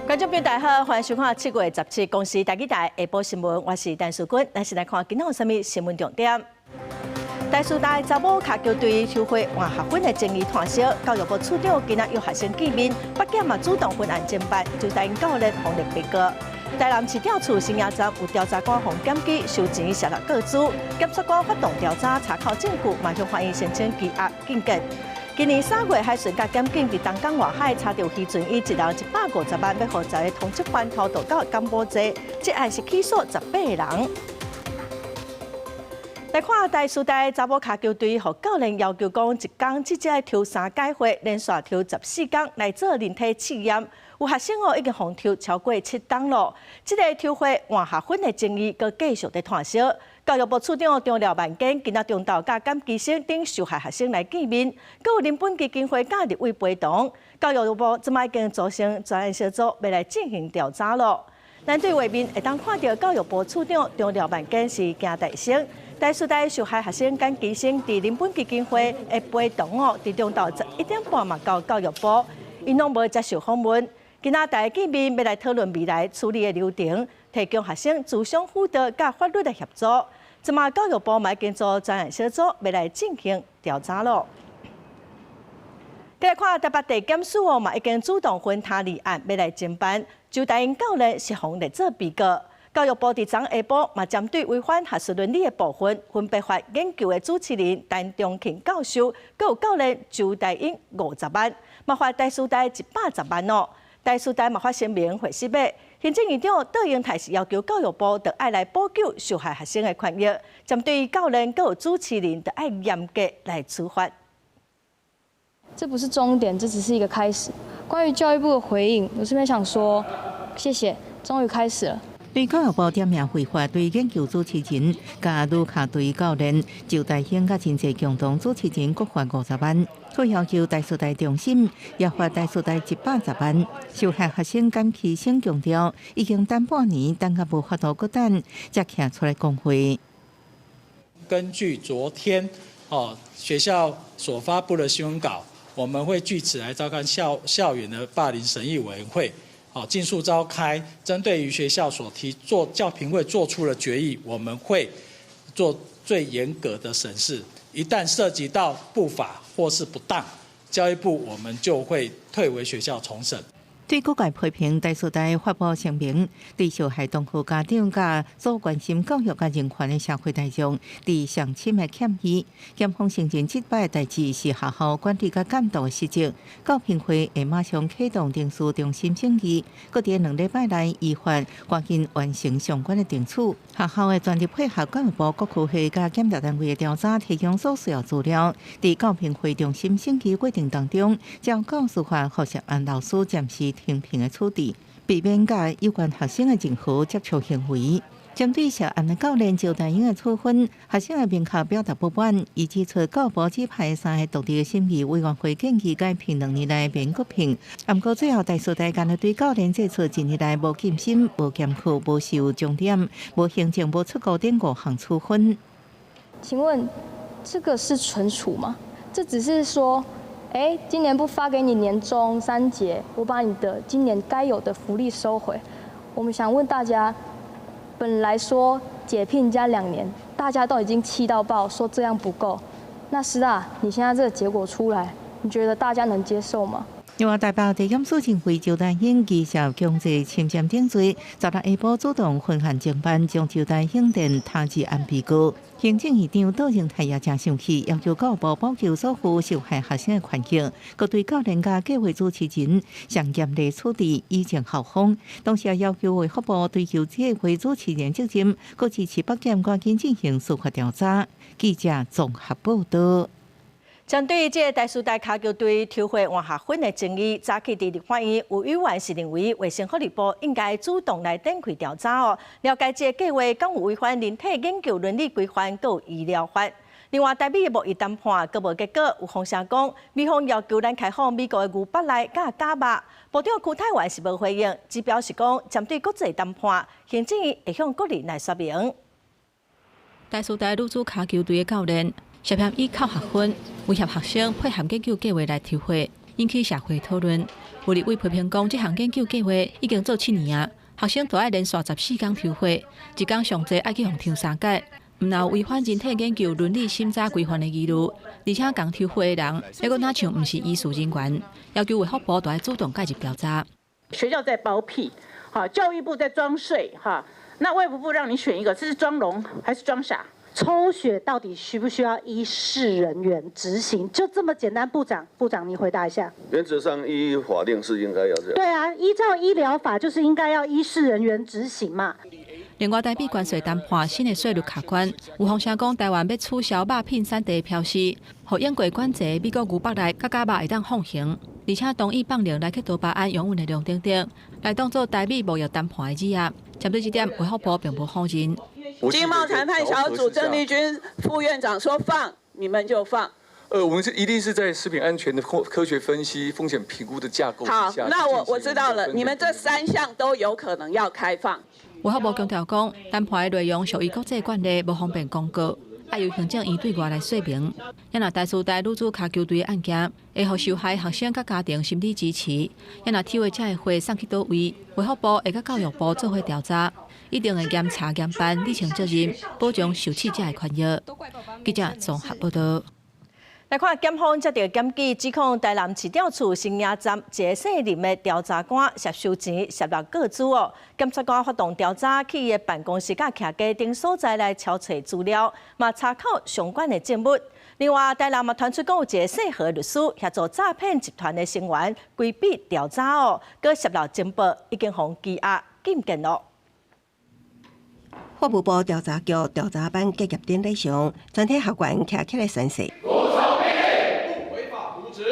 觀眾朋友大家好，歡迎收看7月17公視台語台下晡新聞，我是陳淑君。咱先來看今仔有啥物新聞重點。台師大查某跤球隊抽血換學分的爭議湠燒，教育部處長今仔約學生見面，北檢嘛主動分案偵辦，周大英教練予列被告。台南市長厝新營站有調查官予檢舉收錢挾落個資，檢察官發動調查查扣證據，嘛向法院申請羈押禁見。今年3月，海巡佮檢警佇東港外海查著漁船以一人150萬欲予十个通緝犯偷渡到柬埔寨，這案是起訴18个人。來看台師大查某跤球隊，予教練要求講一工至少愛抽三改血，連續抽14工來做人體試驗。有學生哦已經予抽超過7冬咯。這个抽血換學分的爭議，閣繼續佇湠燒。教育部處長張廖萬堅今仔中晝佮甘其生等受害學生來見面，閣有人本基金會佮立委陪同。教育部這擺已經組成專案小組，欲來進行調查咯。咱對畫面會當看著教育部處長張廖萬堅是行代先。台師大受害學生甘其生佇人本基金會的陪同哦，佇中晝11點半嘛到教育部，𪜶攏無接受訪問。今仔大家見面，欲來討論未來處理的流程，提供學生諮商輔導佮法律的協助。這馬教育部嘛已經組專案小組，欲來進行調查咯。再來看台北地檢署哦，嘛已經主動分他二案，欲來偵辦。周大英教練是予列做被告。教育部佇昨下晡嘛針對違反學術倫理的部分，分別罰研究的主持人陳中慶教授，閣有教練周大英50萬，嘛罰台師大110萬哦。台師大嘛發聲明回釋的，行政院長卓榮泰是要求教育部著愛來補救受害學生的權益，針對教練閣有主持人，著愛嚴格來處罰。這不是終點，這只是一個開始。關於教育部的回應，我這邊想說，謝謝，終於開始了。對教育部點名違法對研究主持人、佮女跤隊教練周大興佮真濟共同主持人各罰50萬，閣要求台師大重審，也罰台師大110萬。受害學生甘其生強調，已經等半年，等甲無法度閣等，才徛出來講話。根據昨天哦學校所發布的新聞稿，我們會據此來召開校園的霸凌審議委員會。好，盡速召開，針對於學校所提做教評會做出的決議，我們會做最嚴格的審視。一旦涉及到不法或是不當，教育部我們就會退回學校重審。對各界批評，台師大發布聲明，對受害同學家長佮所關心教育佮人權的社會大眾，致上深的歉意。檢方承認這擺代誌是學校管理佮監督的失職，教評會會馬上啟動程序重新審議，閣佇2禮拜內依法趕緊完成相關的程序。學校會全力配合教育部各科系佮檢調單位的調查，提供所需要資料。佇教評會重新審議過程當中，將教師法予涉案老師暫時停聘的處置，避免佮有關學生的任何接觸行為。針對涉案的教練周大英的處分，學生會明確表達不滿，伊指出教育部指派三个獨立的審議委員會建議解聘2年來免閣聘。毋過最後台師大干焦對教練祭出一年來無健診、無檢考、無受鐘點、無行政、無出國等五項處分。請問這個是懲處嗎？這只是說，哎，今年不發給你年終三節，我把你的今年該有的福利收回。我們想問大家，本來說解聘加2年，大家都已經氣到爆，說這樣不夠。那師大，你現在這個結果出來，你覺得大家能接受嗎？另外，台北地檢署認為周大興疑涉強制侵佔等罪，16下晡主動分案偵辦，將周大興列他二案被告。行政院長卓榮泰也誠生氣，要求教育部補救所有受害學生的權益，閣對教練佮計劃主持人上嚴厲處置，以正校風。同時也要求衛福部追究計劃主持人責任，閣支持北檢趕緊進行司法調查。記者綜合報道。針對這个台師大跤球隊抽血換學分的爭議，早起佇立法院有委員是認為衛生福利部應該主動來展開調查哦，了解這个計劃敢有違反人體研究倫理規範佮醫療法。另外，台美的貿易談判閣無結果，有風聲講美方要求咱開放美國的牛腹內佮絞肉，部長邱泰源是無回應，只表示講針對國際談判，行政院會向國人來說明。台師大女子跤球隊的教練涉嫌以扣學分威脅學生配合研究計劃來抽血，引起社會討論。有立委批評講，這項研究計劃已經做7年啊，學生都愛連續14工抽血，一工上濟愛去予抽三擺，毋但有違反人體研究倫理審查規範的疑慮，而且共抽血的人，抑閣若像毋是醫事人員，要求衛福部都愛主動介入調查。學校在包庇，哈，教育部在裝睡，哈，那衛福部讓你選一個，這是裝聾還是裝傻？抽血到底需不需要醫事人員執行？就這麼簡單，部長，部長你回答一下。原則上依法令是應該要這樣。對啊，依照醫療法就是應該要醫事人員執行嘛。另外，台美關稅談判新的稅率卡關，有風聲講台灣欲取消肉品產地標示，予英國管制美國牛腹內較假肉會當放行，而且同意放任萊克多巴胺營運的量等等，來當做台美貿易談判的指壓。針對這點，衛福部並無否認。經貿談判小組鄭麗君副院長說放，你們就放。我們是一定是在食品安全的科學分析、風險評估的架構之下。好，那我知道了，你們這三項都有可能要開放。衛福部強調講，談判的內容屬於國際慣例，無方便公告，愛由行政院對外來說明。也若台師大女子跤球隊的案件，會予受害學生佮家庭心理支持。也若抽的這个血送去佗位，衛福部會佮教育部做伙調查。一定會嚴查嚴辦，釐清責任，保障受試者的權益。記者綜合報道。來看檢方接著檢舉指控台南市調處新營站一个姓林的調查官涉收錢、涉獵個資哦。檢察官發動調查，去伊的辦公室佮徛家等所在來抄揣資料，嘛查考相關的證物。另外，台南嘛傳出講有一个姓何律師協助詐騙集團的成員規避調查哦，閣泄露情報，已經予羈押禁見咯。法務部調查局調查班結業典禮上，全體學員徛起來宣誓。不違法瀆職。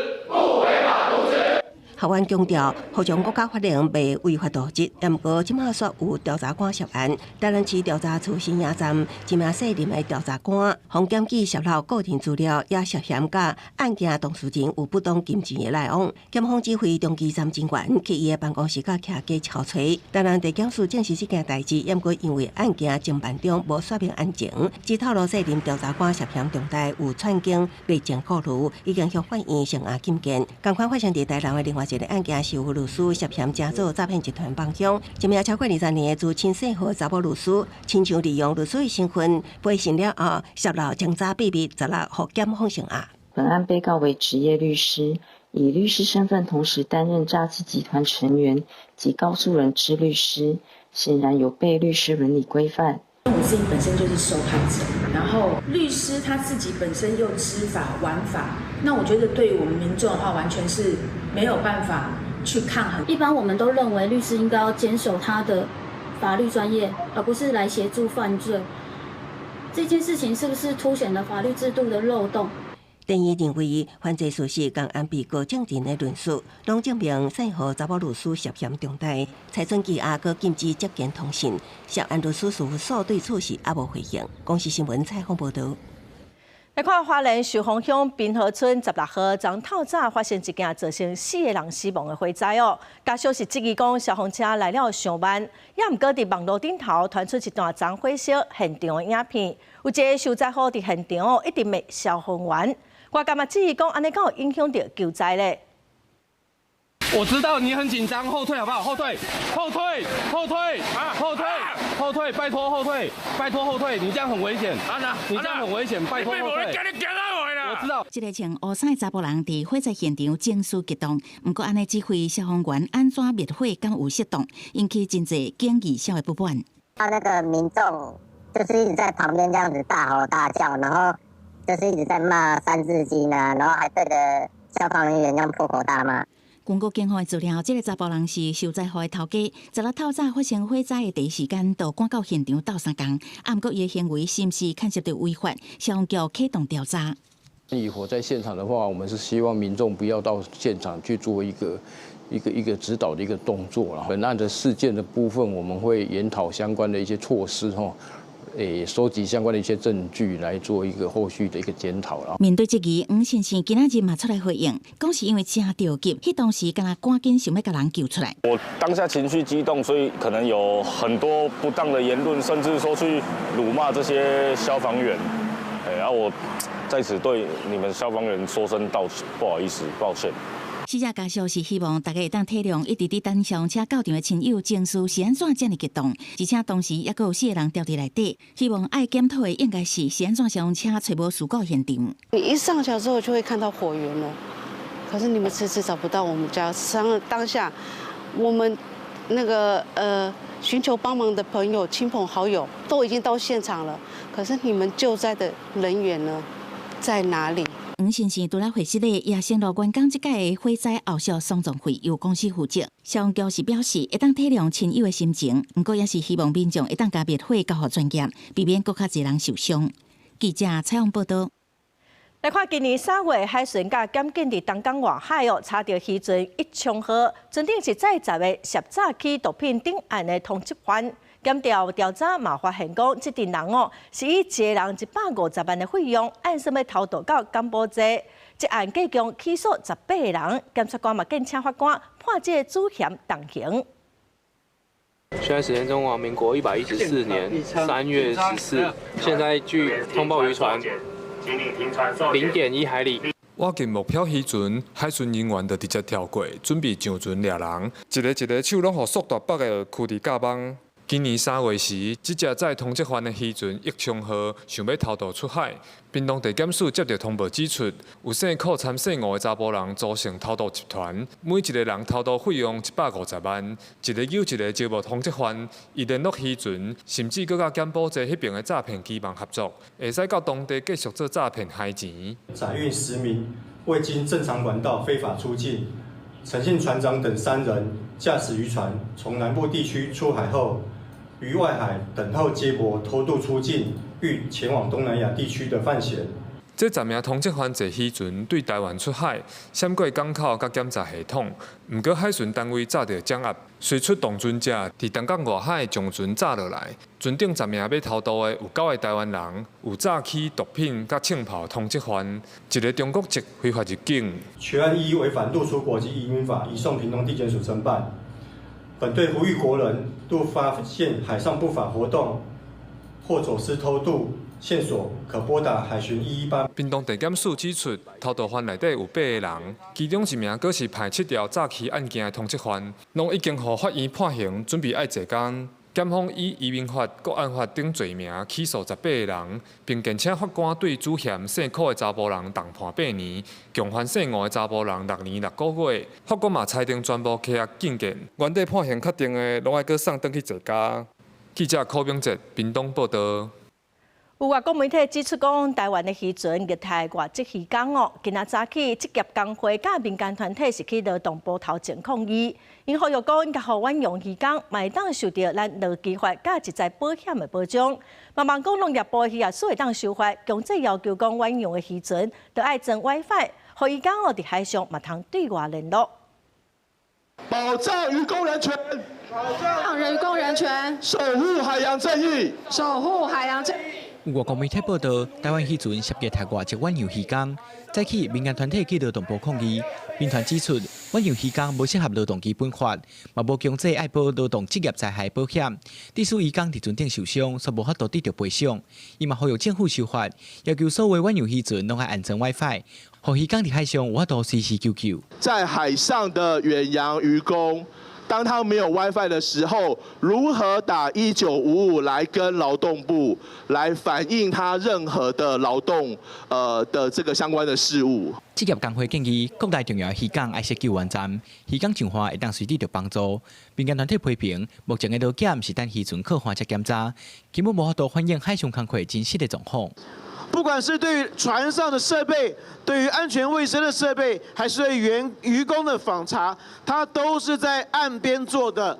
學員強調，服從國家法令袂違法瀆職。毋過，這馬煞有調查官涉案，台南市調查處新營站一名姓林的調查官，予檢舉泄露個人資料，也涉嫌佮案件當事人有不當金錢的來往。檢方指揮中基站警員去伊的辦公室佮徛家抄揣。台南地檢署證實這件代誌，毋過因為案件偵辦中無說明案情，只透露姓林調查官涉嫌重大有串經律政顧慮，已經向法院聲押禁見。仝款發生佇台南的另外一个案件是有律師涉嫌成做詐騙集團幫兇，一名超過20年的資深姓何查某律師，親像利用律師的身份培訓了後，泄露偵查秘密，十六予檢方聲押。本案被告為執業律師，以律師身份同時擔任詐欺集團成員及告訴人之律師，顯然有悖律師倫理規範。我自己本身就是受害者，然後律師他自己本身又知法玩法，那我覺得對於我們民眾的話，完全是沒有辦法去抗衡。一般我們都認為律師應該要堅守他的法律專業，而不是來協助犯罪。這件事情是不是凸顯了法律制度的漏洞？電議認為犯罪事實佮案被告證人的論述，攏證明姓何查某律師涉嫌重大，裁准羈押閣禁止接見通訊。涉案律師事務所對此事猶無回應。公視新聞採訪報導。來看花蓮壽豐鄉濱河村16號，昨透早發生一件造成四个人死亡的火災哦。家屬是質疑講消防車來了傷慢，也毋過佇網路頂頭傳出一段縱火燒現場的影片，有一个受災戶佇現場一直罵消防員。我感覺質疑講，按呢敢有影響著救災咧？我知道你很緊張，後退好不好？後退，後退，後退，後退，後退，拜託後退，拜託後退，你這樣很危險，你這樣很危險，拜託後退。我知道。這个穿烏衫的查埔人佇火災現場情緒激動，毋過按呢指揮消防員按怎滅火，敢有適當，引起真濟警義消的不滿。他那個民眾就是一直在旁邊這樣子大吼大叫，然後就是一直在罵三字經啊，然後還對着消防人員這樣破口大罵。根據警方的資料，這个查埔人是受災戶的頭家，十六透早發生火災的第一時間，就趕到現場鬥相共。啊，毋過伊的行為是毋是牽涉著違法？消防局啟動調查。以火災現場的話，我們是希望民眾不要到現場去做一個指導的一個動作啦。本案的事件的部分，我們會研討相關的一些措施，吼。收集相關的一些證據來做一個後續的一個檢討啦。面對質疑，黃先生今仔日嘛出來回應，講是因為真著急，彼當時敢若趕緊想欲共人救出來。我當下情緒激動，所以可能有很多不當的言論，甚至說去辱罵這些消防員。然後我在此對你們消防員說聲道歉，不好意思，抱歉。死者家屬是希望大家會當體諒，一直佇等消防車到場的親友情緒是按怎遮爾激動，而且當時猶閣有四个人牢佇內底，希望愛檢討的應該是是按怎消防車揣無事故現場。你一上橋之後就會看到火源了，可是你們遲遲找不到我們家。當下，我們那個尋求幫忙的朋友、親朋好友都已經到現場了，可是你們救災的人員呢，在哪裡？黃先生除了會失禮，也承諾員工這屆的火災後續喪葬費由公司負責。消防局是表示會當體諒親友的心情，毋過也是希望民眾會當將滅火交予專業，避免閣較濟人受傷。記者採訪報導。來看今年3月，海巡佮檢警佇東港外海哦，查著漁船一衝號，船頂是載10個涉詐欺毒品頂案的通緝犯。檢調調查嘛發現講，這陣人哦是以一个人150萬的費用，按算欲偷渡到柬埔寨。這案計共起訴18個人，檢察官嘛建請法官判這個主嫌重刑。現在時間中華民國114年3月14，現在距通報漁船0.1海里。倚近目標漁船，海巡人員就直接跳過，準備上船掠人。一个一个手攏予速度縛的箍佇甲網。今年3月時，這隻載通緝犯的漁船益昌號想欲偷渡出海，屏東地檢署接著通報指出，有姓柯參姓吳的查埔人組成偷渡集團，每一个人偷渡費用150萬，一个又一个招募通緝犯，伊聯絡漁船，甚至閣佮柬埔寨彼爿的詐騙機網合作，會使到當地繼續做詐騙害錢。載運10名未經正常管道非法出境，陳姓船長等三人駕駛漁船從南部地區出海後，於外海等候接駁偷渡出境，欲前往東南亞地區的犯嫌。這10名通緝犯坐漁船對台灣出海，閃過港口佮檢查系統。毋過海巡單位早就掌握，隨出動船隻佇東港外海將船炸落來。船頂10名欲偷渡的有9個台灣人，有詐欺毒品佮槍炮通緝犯，一个中國籍非法入境。全案依違反渡出國及移民法，移送屏東地檢署偵辦。本隊呼籲國人，若發現海上不法活動或走私偷渡線索，可撥打海巡118。屏東地檢署指出，偷渡犯內底有8個人，其中一名閣是判7條詐欺案件的通緝犯，攏已經予法院判刑，準備愛坐監。檢方以移民法、國安法等罪名起訴18個人，並建請法官對主嫌姓柯的查埔人重判8年，共犯姓吳的查埔人6年6個月。法官嘛裁定全部契約禁見，原底判刑確定的，攏愛閣送轉去坐監。記者柯明哲屏東報導。有外國媒體指出講，台灣的漁船虐待外籍漁工哦。今仔早起，職業工會佮民間團體是去勞動部頭前抗議，𪜶呼籲講，應該予遠洋漁工嘛會當受著咱勞基法佮職災保險的保障。嘛望講農業部的漁業署會當修法，強制要求講遠洋的漁船著愛裝 WiFi，予漁工哦佇海上嘛通對外聯絡。保障漁工人權，保障漁工人權，守護海洋正義，守護海洋正義。外國媒體報導，台灣漁船涉及掠外籍遠洋漁工，早起民間團體去勞動部抗議。民團指出，遠洋漁工無適合勞動基本法，嘛無強制愛保勞動職業災害保險。致使漁工佇船頂受傷，煞無法度得著賠償。伊嘛呼籲政府修法，要求所有遠洋漁船攏愛安裝 WiFi，予漁工佇海上有法度隨時求救。在海上的遠洋漁工，當他沒有 WiFi 的時候，如何打1955來跟勞動部來反映他任何的勞動的這個相關的事務？職業工會建議，國內重要漁港愛設救援站，漁工上岸會當隨得著幫助。民間團體批評，目前的勞檢是等漁船靠岸才檢查，根本無法度反映海上工課真實的狀況。不管是對於船上的設備，對於安全衛生的設備，還是對漁工的訪查，他都是在岸邊做的，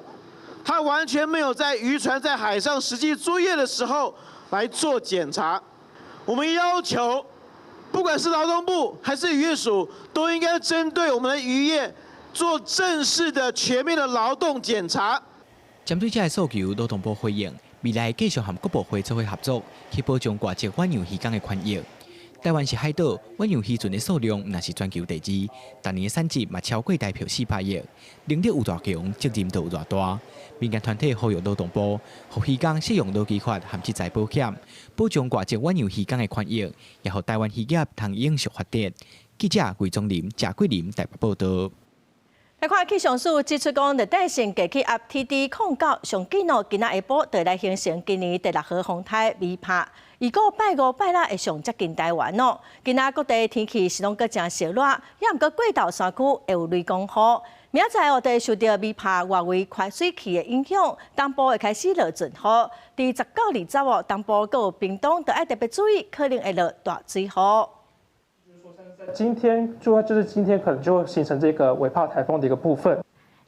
他完全沒有在漁船在海上實際作業的時候來做檢查。我們要求，不管是勞動部還是漁業署，都應該針對我們的漁業做正式的全面的勞動檢查。針對這个訴求，勞動部回應，未來繼續和各部會做伙合作，去保障外籍遠洋漁工的權益。台灣是海島，遠洋漁船的數量若是全球第二，逐年的產值嘛超過台票400億，能力有偌強，責任就有偌大。民間團體呼籲勞動部，予漁工適用勞基法和職災保險，保障外籍遠洋漁工的權益，也予台灣漁業通永續發展。記者魏宗林、賈桂林台北報道。來看氣象署指出講，熱帶性低氣壓 TD 09上緊哦，今仔下晡就來形成今年第六號風颱米帕。預估拜五、拜六會上接近台灣哦。今仔各地天氣是攏閣誠燒熱，也毋過過晝山區會有雷公雨。明仔載哦，就會受著米帕外圍寬水氣的影響，東部會開始落陣雨。佇19、20哦，東部閣有屏東，著愛特別注意，可能會落大水雨。今天主要就是今天可能就會形成這個韋帕颱風的一個部分。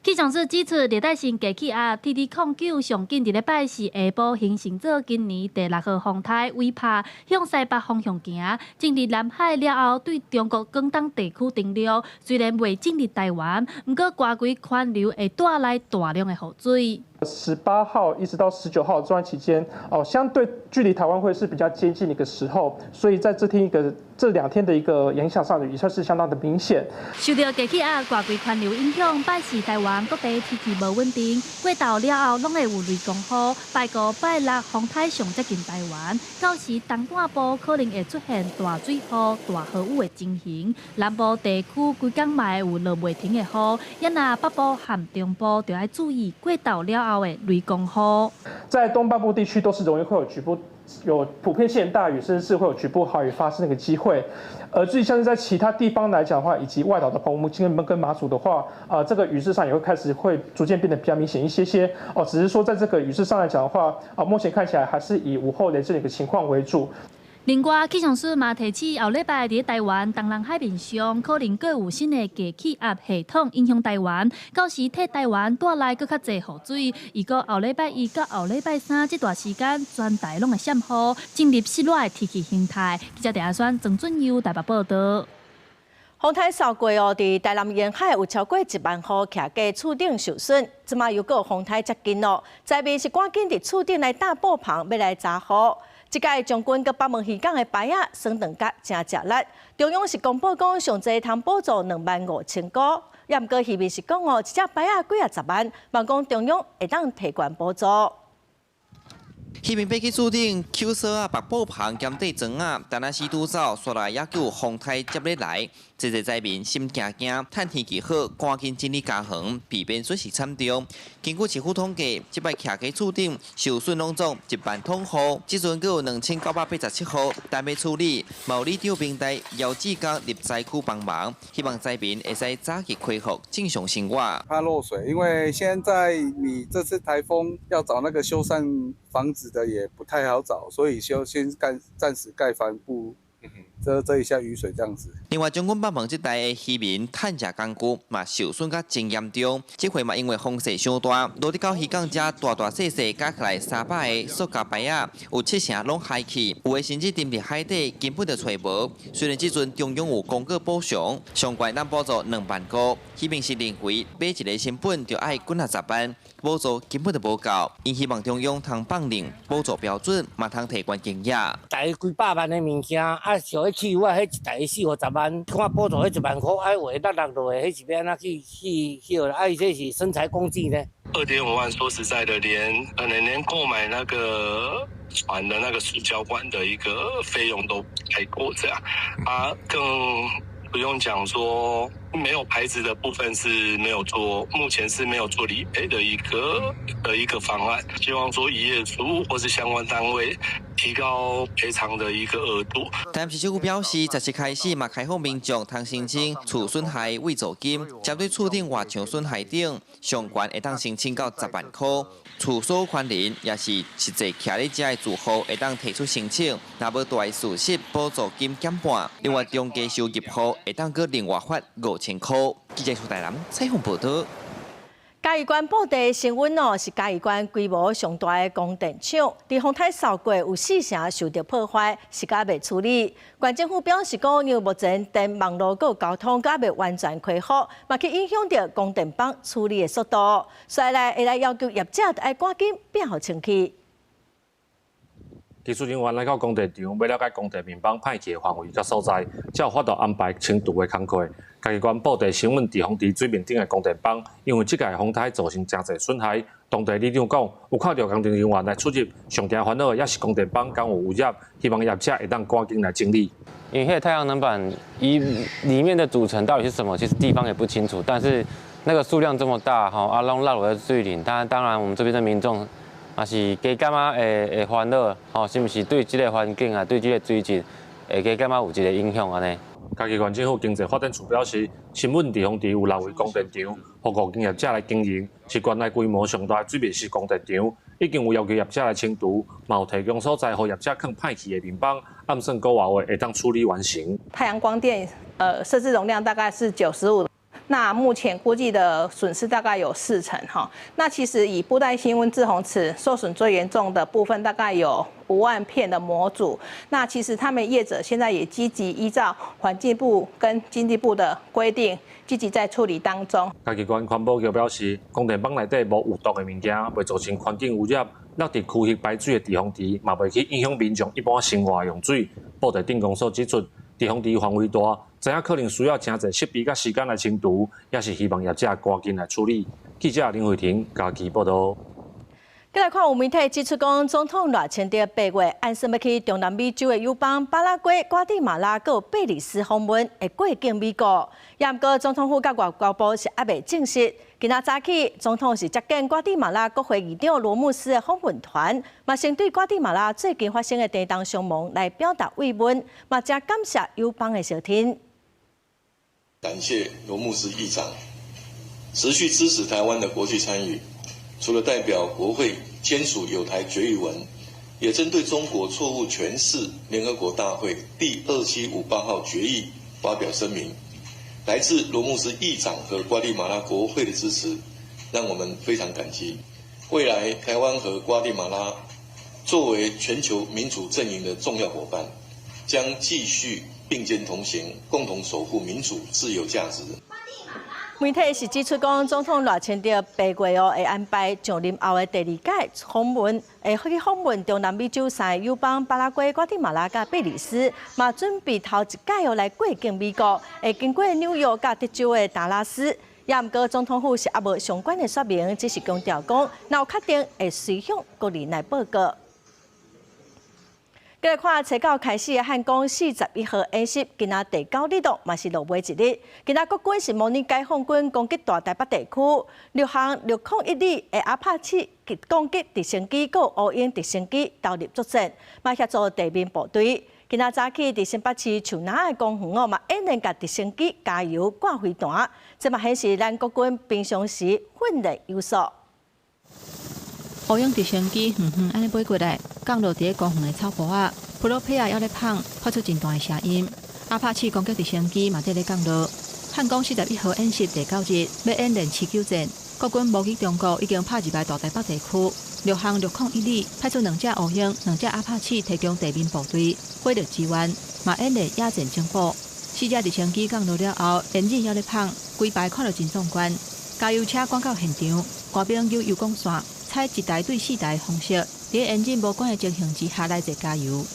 氣象署指出，熱帶性低氣壓 TD 09上緊佇咧拜四下晡形成做今年第六號風颱韋帕，向西北方向行，進入南海了後，對中國廣東地區登陸。雖然未進入台灣，毋過外圍環流會帶來大量的雨水。 18號一直到19號這段期間，哦，相對距離台灣會是比較接近的一個時候，所以在這天一個這兩天的一個影響上，也算是相當的明顯。受著低氣壓外圍環流影響，拜四台灣各地天氣無穩定，過晝了後攏會有雷公雨。拜五、拜六風颱上接近台灣，到時東半部可能會出現大水雨、大豪雨的情形。南部地區規工嘛會有落袂停的雨，也若北部和中部就愛注意過晝了後的雷公雨。在東半部地區都是容易會有局部有普遍性大雨，甚至是會有局部豪雨發生的一個機會。而至於像是在其他地方來講的話，以及外島的澎湖、金門跟馬祖的話，啊，這個雨勢上也會開始會逐漸變得比較明顯一些些。哦，只是說在這個雨勢上來講的話，啊，目前看起來還是以午後雷陣雨的情況為主。另外，氣象署嘛提醒，後禮拜佇台灣東南海面上可能閣有新的低氣壓系統影響台灣，到時替台灣帶來閣較濟雨水。預估後禮拜一到後禮拜三這段時間，全台攏會閃雨，進入濕熱的天氣形態。記者鄭阿宣、曾俊佑台北報道。風颱掃過哦，佇台南沿海有超過1萬戶徛家厝頂受損，這馬又閣有風颱接近咯，災民是趕緊佇厝頂來搭布棚，欲來遮雨。這擺將軍佮北門漁港的排仔損斷甲誠食力，中央是公布講上濟通補助25,000箍，也毋過漁民是講哦，一隻排仔幾仔十萬，望講中央會當提懸補助。漁民爬去厝頂，搝索仔、縛布棚兼綴床仔，但若時拄走，煞來猶閣有風颱接咧來，濟濟災民心驚驚，趁天氣好，趕緊整理家園，避免損失慘重。根據市府統計，這擺徛家厝頂受損攏總1萬統戶，這陣閣有2987戶等欲處理。嘛有里長明代姚志剛入災區幫忙，希望災民會使早日恢復正常生活。怕漏水，因為現在你這次颱風要找那個修繕房子的也不太好找，所以就先蓋，暫時蓋帆布，遮遮一下雨水這樣子。另外，將軍北門這帶的漁民趁食工具嘛受損甲真嚴重，這回嘛因為風勢傷大，落佇到漁港遮大大細細加起來300個塑膠排仔，有七成攏海去，有的甚至沉佇海底，根本就揣無。雖然這陣中央有公告補償，上懸通補助2萬箍，漁民是認為買一个成本就愛幾仔十萬，補助根本就無夠。𪜶希望中央通放定補助標準，嘛通提懸金額。台幾百萬的物件，啊，像彼汽油啊，彼一台四五十萬，看補助彼1萬箍，啊，話落落落去，彼是欲按怎去去去？啊，伊這是生財工具呢。2.5萬，說實在的，連可能連購買那個船的那個塑膠管的一個費用都太過這樣，啊，更不用講說沒有牌子的部分是沒有做，目前是沒有做理賠的一個方案。希望說漁業署或是相關單位提高賠償的一個額度。台南市政府表示，17開始嘛開放民眾通申請厝損害慰助金，針對厝頂外牆損害等，上懸會當申請到10萬箍。厝所有權人也是實際徛咧遮的住戶會當提出申請，若無大損失補助金減半。另外，中低收入戶會當閣另外發5000箍。記者出台南採訪報道。嘉義縣布袋升溫哦，是嘉義縣規模上大的光電廠，佇風颱掃過有四成受著破壞，是猶未處理。縣政府表示講，因為目前電網路閣交通猶未完全恢復，嘛去影響著光電板處理的速度，所以來會來要求業者愛趕緊變予清氣。技術人員來到工地場，欲了解工地面板歹去的範圍佮所在，才有法度安排清除的工課。嘉義縣布袋新塭滯洪池水面頂的工地板，因為這屆風颱造成誠濟損害。當地里長講，有看著工程人員來出入，上驚煩惱的也是工地板敢有污染，希望業者會當趕緊來整理。因為彼個太陽能板伊裡面的組成到底是什麼，其實地方也不清楚。但是那個數量這麼大，吼啊，攏落落佇水裡，當當然我們這邊的民眾也是加感覺會煩惱，吼，是毋是對這個環境啊，對這個水質會加感覺有一個影響按呢？嘉義縣政府經濟發展處表示，新塭滯洪池有六位光電場，予五間業者來經營，是縣內規模上大的水面式光電場，已經有要求業者來清除，嘛有提供所在予業者囥歹去的面板，按算個月內會當處理完成。太陽光電，設置容量大概是95。那目前估計的損失大概有40%哈。那其實以布袋新塭滯洪池受損最嚴重的部分，大概有5萬片的模組。那其實他們業者現在也積極依照環境部跟經濟部的規定，積極在處理當中。嘉義縣環保局表示，光電板內底無有毒的物件，袂造成環境污染。落佇區域排水的滯洪池，嘛袂去影響民眾一般生活用水。布袋鎮公所指出，滯洪池範圍大，知影可能需要誠濟設備佮時間來清除，也是希望業者趕緊來處理。記者林慧婷嘉義報導。繼來看有媒體指出講，總統賴清德8月按算欲去中南美洲的友邦巴拉圭、瓜地馬拉閣貝里斯訪問，會過境美國。也毋過總統府佮外交部是猶未證實。今仔早起，總統是接見瓜地馬拉國會議長羅穆斯的訪問團，嘛先對瓜地馬拉最近發生的地動傷亡來表達慰問，嘛誠感謝友邦的相挺。感謝羅穆斯議長持續支持台灣的國際參與，除了代表國會簽署友台決議文，也針對中國錯誤詮釋聯合國大會第2758號決議發表聲明。來自羅穆斯議長和瓜地馬拉國會的支持，讓我們非常感激。未來台灣和瓜地馬拉作為全球民主陣營的重要夥伴，將繼續並肩同行，共同守護民主自由價值。媒體是指出講，總統賴清德8月哦會安排上任後的第二屆訪問，會去訪問中南美洲三个友邦巴拉圭、瓜地馬拉佮貝里斯，嘛準備頭一擺哦來過境美國，會經過紐約佮德州的達拉斯。也毋過總統府是猶無相關的說明，只是強調講，若有確定會隨向國人來報告。繼來看，初九開始的漢光41號演習，今仔第九日咯，嘛是落尾一日。今仔國軍是模擬解放軍攻擊大台北地區，陸航601旅的阿帕契攻擊直升機、閣烏鷹直升機投入作戰，嘛協助地面部隊。今仔早起佇新北市樹林的公園哦，嘛演練共直升機加油掛飛彈，這嘛顯示咱國軍平常時訓練有素。烏鷹直升機遠遠按呢飛過來，降落佇咧公園的草坡仔，普羅皮仔猶咧放，發出真大的聲音。阿帕契攻擊直升機嘛佇咧降落。漢光41號演習第九日，欲演練持久戰。國軍模擬中國已經拍入來大台北地區，陸航601旅派出兩隻烏鷹、兩隻阿帕契提供地面部隊火力支援，嘛演練野戰整補。四隻直升機降落了後，煙霧猶咧放，規排看著真壯觀。加油車趕到現場，官兵扭油管線，採一台對四台的方式，佇引擎無關的情形之下來做加油。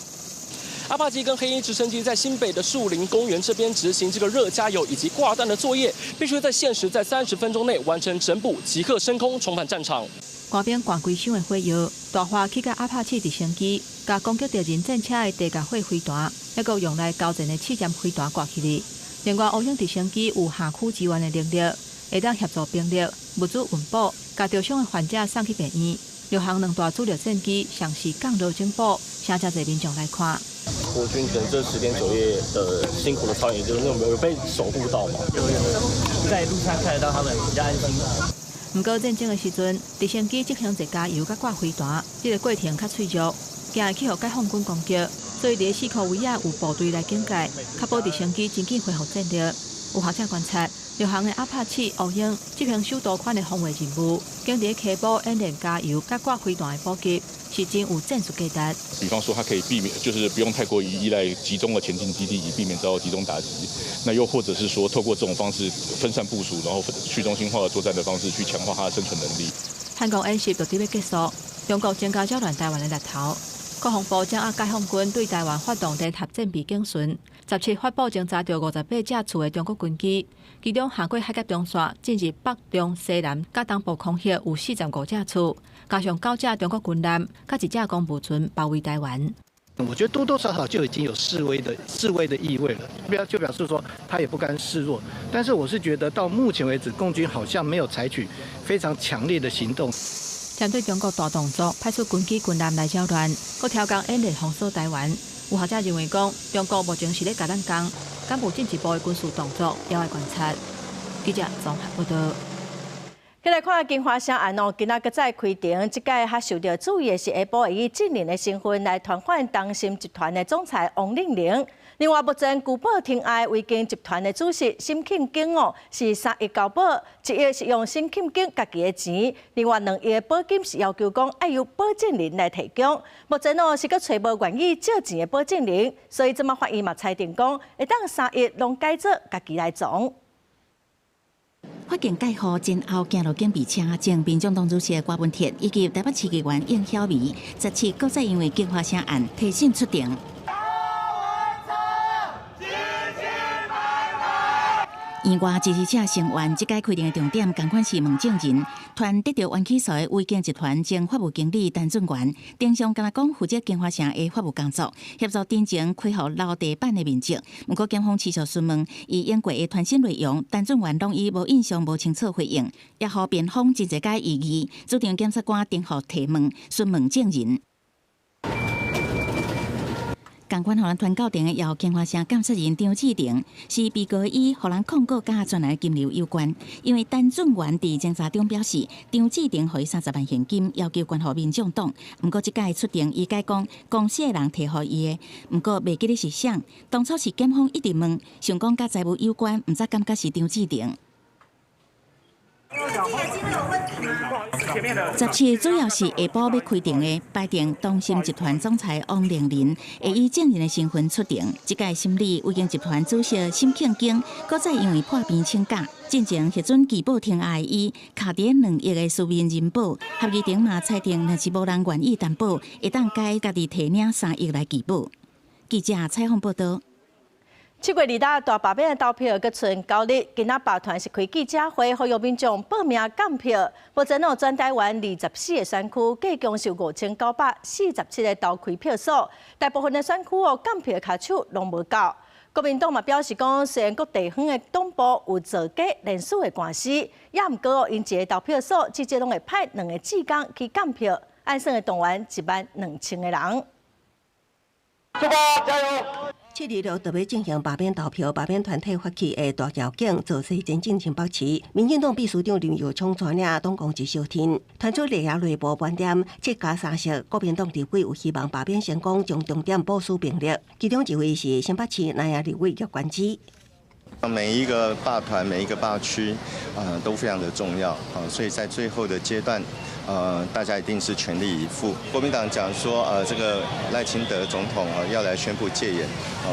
阿帕奇跟黑鷹直升機在新北的樹林公園這邊執行這個熱加油以及掛彈的作業，必須在限時在30分鐘內完成整補，即刻升空重返戰場。官兵灌規箱的火藥，大花去共阿帕契直升機，共攻擊敵人戰車的地甲火飛彈，猶閣用來交戰的試驗飛彈掛起來。另外，烏鷹直升機有轄區支援的能力，會當協助兵力、物資運補，共著傷的患者送去病院。陸航兩大主力戰機同時降落整補，誠濟民眾來看。國軍可能這10天9夜的辛苦的操演，就是那種有被守護到嗎？有有，在路上看得到他們比較安心。毋過戰爭的時陣，直升機執行一加油佮掛飛彈，這个過程較脆弱，驚會去予解放軍攻擊，所以佇四箍圍仔有部隊來警戒，確保直升機真緊恢復戰力。有學者觀察，陸航的阿帕契、烏鷹執行首都款的防衛任務，經佇溪埔演練加油佮掛飛彈的補給，是真有戰術價值。比方說，它可以避免，就是不用太過於依賴集中的前進基地，以避免遭到集中打擊。那又或者是說，透過這種方式分散部署，然後去中心化的作戰的方式，去強化它的生存能力。漢光演習就佇欲結束，中國增加擾亂台灣的力頭。國防部掌握解放軍對台灣發動聯合戰備警巡，17發布偵查著58架次的中國軍機，其中橫過海峽中線進入北中西南佮東部空域有45架次，加上9架中國軍艦，佮1架公務船包圍台灣。我覺得多多少少就已經有示威的意味了，就表示說他也不甘示弱。但是我是覺得到目前為止，共軍好像沒有採取非常強烈的行動。針對中國大動作，派出軍機軍艦來擾亂，閣挑工演練封鎖台灣。有學者認為講，中國目前是咧共咱講，敢無進一步的軍事動作，猶愛觀察。記者綜合報道。繼來看金華城案哦，今仔閣再開庭，這擺較受著注意的是下晡會以證人的身份來傳喚東森集團的總裁王令麟。另外，目前拒保庭外維京集團的主席沈慶京哦，是3億交保，1億是用沈慶京家己的錢，另外2億的保金是要求講愛由保證人來提供。目前哦是閣揣無願意借錢的保證人，所以這馬法院嘛裁定講，會當3億攏改做家己來藏。法警蓋號前後行路警備車，前民眾黨主席郭文鐵以及台北市議員應曉薇，17閣再因為金華城案提審出庭。院外支持者聲援，這擺開庭的重點，仝款是問證人。團得著冤起訴的維京集團前法務經理陳俊元，庭上敢若講負責金華城的法務工作，協助陳情恢復樓地板的面積。毋過檢方持續詢問，伊用過的傳訊內容，陳俊元攏以無印象、無清楚回應，也予辯方真濟擺異議。主庭檢察官重複提問，詢問證人。仝款予人傳到庭的，有金華城監察人張志廷，是被告以予人控告佮專案金流有關。因為陳俊元佇偵查中表示，張志廷予伊30萬現金，要求捐予民眾黨。毋過這擺出庭，伊解講公司的人提予伊的，毋過袂記得是誰。當初是檢方一直問，想講佮財務有關，毋知感覺是張志廷。17主要是下晡欲開庭的，排定東森集團總裁王令麟會以證人的身份出庭。這屆審理維京集團主席沈慶京，閣再因為破病請假，進前核准拒保庭外伊卡佇2億的書面人保，合議庭嘛裁定，若是無人願意擔保，會當改家己提領3億來拒保。記者採訪報導。7月2日大罷免的投票閣賰9日，今仔罷團是開記者會，呼籲民眾報名監票。目前哦，全台灣24個選區計共是5947個投開票所，大部分的選區哦監票跤手攏無夠。國民黨嘛表示講，雖然各地方的黨部有造假連署的官司，也毋過哦，𪜶一個投票所至少攏會派2個志工去監票，按算會動員12000個人。出發，加油！7日六特別進行罷免投票，罷免團體發起的大橋景造勢前進新北市，民進黨秘書長林右昌帶領黨工一小天，團出內內部盤點7+3席，國民黨立委有希望罷免成功，將重點部署兵力，其中一位是新北市南亞立委葉冠之。每一個罷團、每一個罷區，都非常的重要，所以在最後的階段，大家一定是全力以赴。國民黨講說，這個賴清德總統啊要來宣布戒嚴，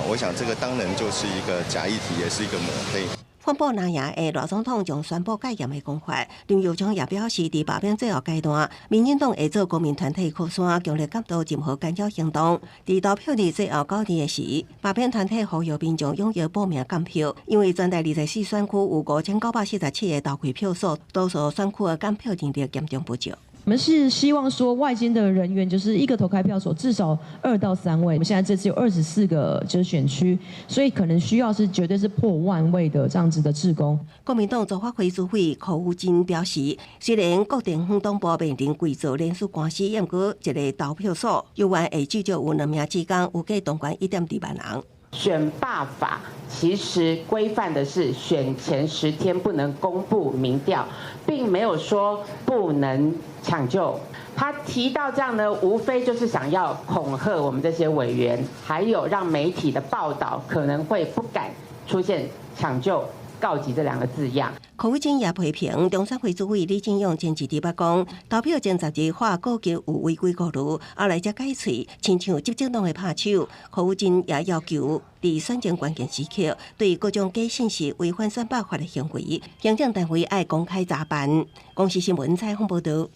我想這個當然就是一個假議題，也是一個抹黑。反駁藍營的賴總統將宣布戒嚴的講法，林右昌也表示，佇罷免最後階段，民進黨會做公民團體靠山，強烈監督任何干擾行動。佇投票日最後9日的時，罷免團體呼籲民眾踴躍報名監票，因為全台24選區有5947個投開票所，多數選區的監票人力嚴重不足。我們是希望說外間的人員，就是一個投開票所至少2到3位。我們現在這次有24個就是選區，所以可能需要是絕對是破萬位的這樣子的志工。國民黨立法會主委柯宇珍表示，雖然各地方黨部面臨規造連署官司，毋過一個投票所猶原會至少有2名志工，有計動員1.2萬人。選罷法其實規範的是選前10天不能公布民調，並沒有說不能搶救。他提到這樣呢，無非就是想要恐嚇我們這些委員，還有讓媒體的報道可能會不敢出現搶救告急這兩個字樣。柯宇珍也批評中選會主委李進勇前一日捌講，投票前10日發告急有違規顧慮，後來才改喙，親像執政黨的拍手。柯宇珍也要求佇選戰關鍵時刻，對各種假信息違反選罷法的行為，行政單位愛公開查辦。公視新聞採訪報導。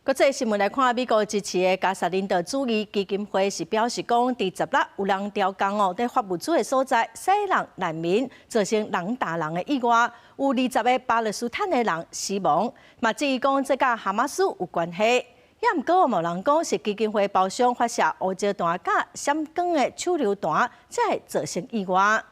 國際新聞來看，美國支持的加薩人道主義基金會是表示講，佇16有人刁工哦，佇發物資的所在，殺人難民，造成人打人的意外，有20個巴勒斯坦的人死亡。嘛，質疑講這佮哈馬斯有關係。也毋過無人講是基金會包商發射胡椒彈佮閃光的手榴彈，才會造成意外。